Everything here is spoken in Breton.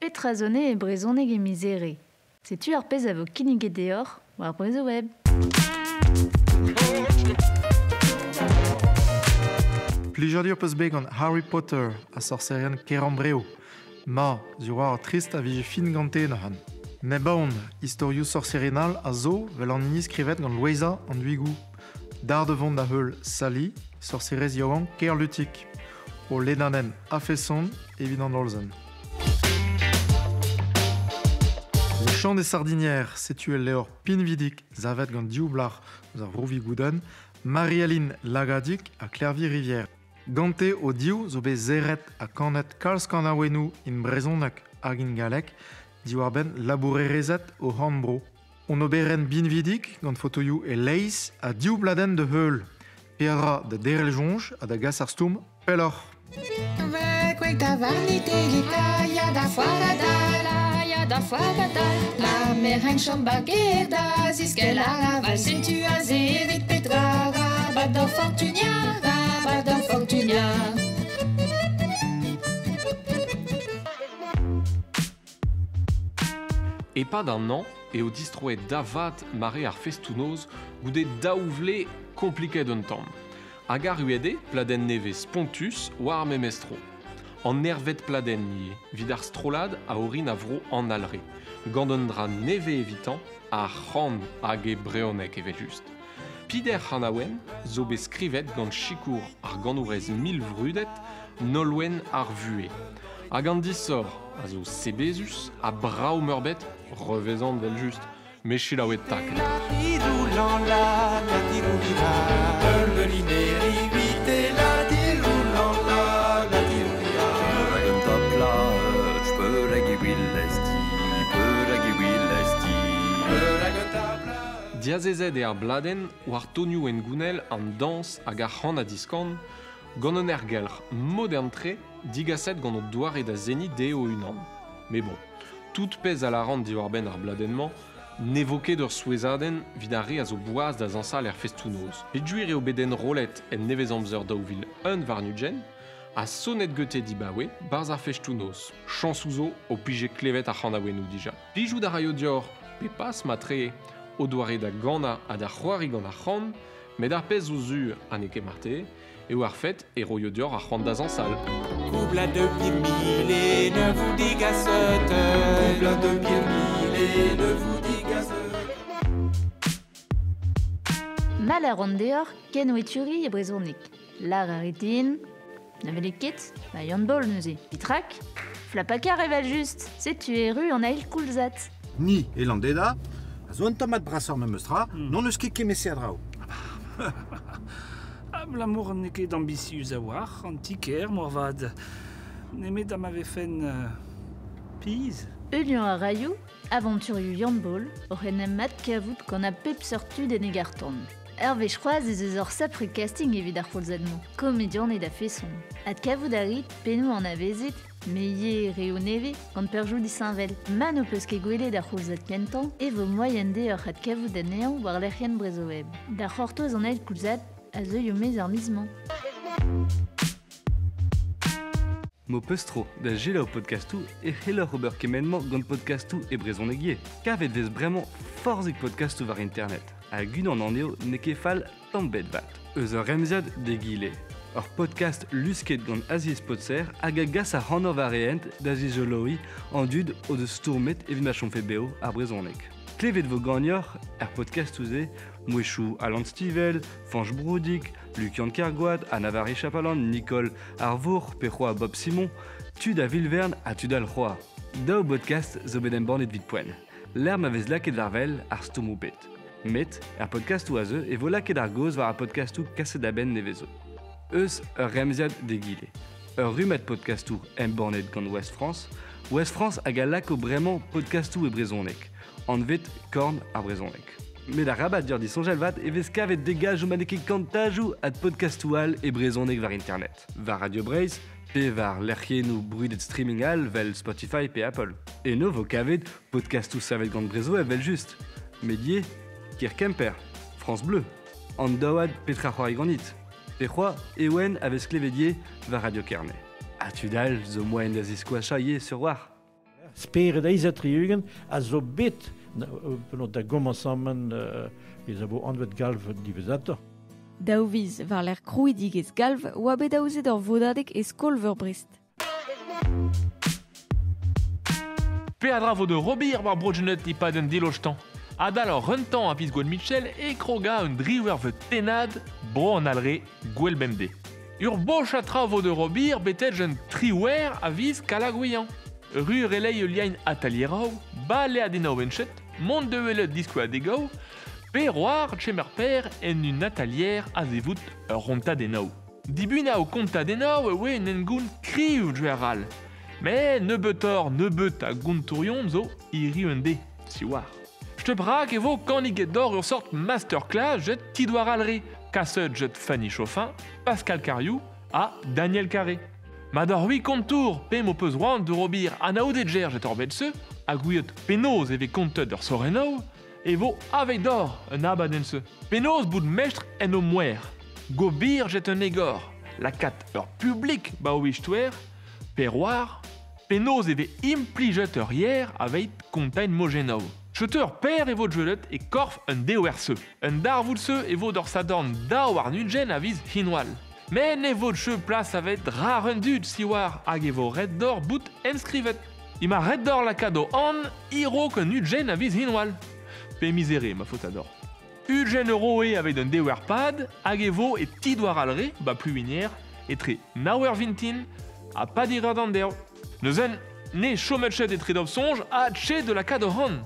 Petra zone e brezhoneg e miz Here. Setu ar pezh a vo kinniget deoc'h war Brezhoweb. Plijadur peus bet gant Harry Potter ha sorserien Kerambreoù. Ma, sur war trist a vije fin gante neuze. Nebaon, istorioù sorserien all a zo 'vel an hini skrivet gant Loeiza an Duigou. Dar da vont da heul Sally, sorserez yaouank Kerlutik. O lennadenn a-feson evit an hollzen. Le Chant des Sardinières, setu el levr pinvidik savet gant div blac'h eus ar Vro-Vigoudenn, Marie-Aline Lagadig ha Klervi Rivière. Gante o div zo bet serret ha kanet kalz kanaouennoù in brezhoneg hag in galleg diwar-benn labourerezed o c'horn-bro. On oberenn binvidik gant fotoioù e-leizh ha div bladenn da heul. Peadra da derc'hel soñj ha da gas ar stourm pelloc'h. E-pad an hañv eo distroet da vat mare ar festoù-noz goude daou vloaz kompliket un tamm. Hag arruet eo pladenn nevez spontus war ar memes tro. An ervet pladenn ivez, evit ar strollad a orin a vro an Alre. Gant un dra nevez evitañ, ar c'han hag e brezhoneg evel-just. Peder c'hanaouenn zo bet skrivet gant sikour ar ganourez mil vrudet Nolwenn ar Vuhez. Hag an disoc'h a zo sebezus ha brav-meurbet, revezant evel-just, met selaouet taket. Diazezet eo ar bladenn war tonioù hengounel an dañs hag ar c'han-ha-diskan gant un aergelc'h modern-tre digaset gant o doare da seniñ dezhe o-unan. Met bon, tout pezh a lâran diwar-benn ar bladenn-mañ ne vo ket ur souezhadenn evit ar re a zo boas da zañsal er festoù-noz. Peogwir eo bet enrollet en nevez-amzer 2021 ha sonet gante dibaoe 'barzh ar festoù-noz. Chañsoù zo ho pije klevet ar c'hanaouennoù dija. Plijout a raio deoc'h pe pas matre o doare da ganañ ha da c'hoari gant ar c'han, met ar pezh zo sur ha n'eo ket marteze eo ar fet e roio deoc'h ar c'hoant da zañsal. Koublad de mille ne vous digaset. Koublad de mille ne vous digaset. Mall a ran deoc'h kenweturiñ e brezhoneg. Lâr a rit din, na welit ket, ba Yann-Baol neuze. Pitrak, Flapakar evel-just, setu erru an eil koulzad. Ni, e Landeda, a zo un tamm brasoc'h memes tra, n'hon eus ket kement-se a draoù. Abalamour n'eo ket ambisius a-walc'h an ti-kêr moarvat. Nemet ha ma vefen pizh. Heuliañ a raio avanturioù Yann-Baol oc'h en em adkavout gant a bep seurt tud en e garr-tan. Ur wech c'hoazh ez eus ur sapre casting evit ar c'houlzad-mañ. Komedianed a-feson. Adkavout a rit pennoù anavezet, me ivez reoù nevez, gant perzhioù disheñvel. Ma n'ho peus ket gwelet ar c'houlzad kentañ e vo moaien deoc'h adkavout anezhañ war lec'hienn Brezhoweb. Da c'hortoz an eil koulzad a zeuio maez ar miz-mañ. M'ho peus tro da selaou podkastoù e c'helloc'h ober kement-mañ gant podkastoù e brezhoneg ivez. Kavet 'vez bremañ forzhik podkastoù war internet hag unan anezho n'eo ket fall tamm 'bet 'vat. Eus ur remziad d'egile. Ur podcast lusket gant Aziz Potser hag a gas ac'hanoc'h war e hent da zizoloiñ an dud o deus stourmet evit ma chomfe bev ar brezhoneg. Klevet 'vo ganeoc'h er podkastoù-se mouezhioù Alan Stivell, Fañch Broudig, Lukian Kergoat, Anna-Vari Chapalan, Nicole Arvour pe c'hoazh Bob Simon, tud a vil-vern ha tud all c'hoazh. Daou bodkast zo bet embannet evit poent. Lec'h ma vez lakaet war-wel ar stourmoù bet. Met er podkastoù a zeu e vo lakaet ar gaoz war ar podkastoù kaset a-benn nevez zo. Eus ur remziad d'egile. Ur rummad podkastoù embannet gant Ouest France, Ouest France hag a lako bremañ podkastoù e brezhoneg, anvet Korn ar brezhoneg. Met arabat deoc'h disoñjal 'vat e vez kavet degajoù ma n'eo ket kantajoù ha podkastoù all e brezhoneg war internet. War Radio Breizh pe war lec'hiennoù brudet streaming all 'vel Spotify pe Apple. Eno 'vo kavet podkastoù savet gant Brezhoweb evel-just. Met ivez Kêr Kemper, France Bleu, an daouad Petra c'hoari ganit pe c'hoazh Ewen a vez klevet ivez war Radio Kerne. Ha tud all zo moaien da ziskoachañ ivez sur war. Spered eiz 80 a zo bet da gomañsamant bez a vo anvet galv diwezhatoc'h. Daou viz war-lerc'h krouidigezh galv oa bet aozet ur vodadeg e skol-veur Brest. Peadra vo de Robir war brogenet e-pad un dilostañ. Adal ur runtañ a viz Gwen Michel e kroga un driwerv tennad bro an alre gwell bemde. Ur boch a tra vo de Robir betet un triwer a viz kalagouian. Ru relei ul liain atalieraou, bale a enchet, mont de welet diskoa degao, pe roar chemer per en un atalier a zevout ur ronta denao. Dibuna o konta denao e oe un engoun kriv djueral. Me nebeutoc'h nebeut a gontourion zo iri un de, si war. Je brak e vo kanniget d'or ur sort masterclass jet Tidouar Alré, kasset jet Fanny Chauffin, Pascal Cariou ha Daniel Carré. Ma d'or hui kontour pe mo peus roan de robir anaoudet ger jet ur bet se, a gouiet penoz e ve kontet ur sorenao, e vo aveit d'or un abadenn se. Penoz bout mestr en o mouer. Gobir jet un egor, la kat ur publik ba o ichtouer, peroar, penoz e ve implijet ur hier aveit kontain mogenao. Cheteur per e vo djelet e korf un DORSE. Un darvoud-se e vo d'ur sadorn daou ar nudjen a viz hinwal. Me ne vo che plas avet rar un dud si war hag e vo red d'or bout enskrivet. Ima red d'or lakaat o an iro qu'un udjen a viz hinwal. Pe misere ma faot ador. Udjen euro e aveit un DOR pad hag e vo e tidouar alre, ba pluinier, etre naouer vintin ha padir d'an derv. Neuzen, ne chomet chet etre d'op sonj a che de la kad han.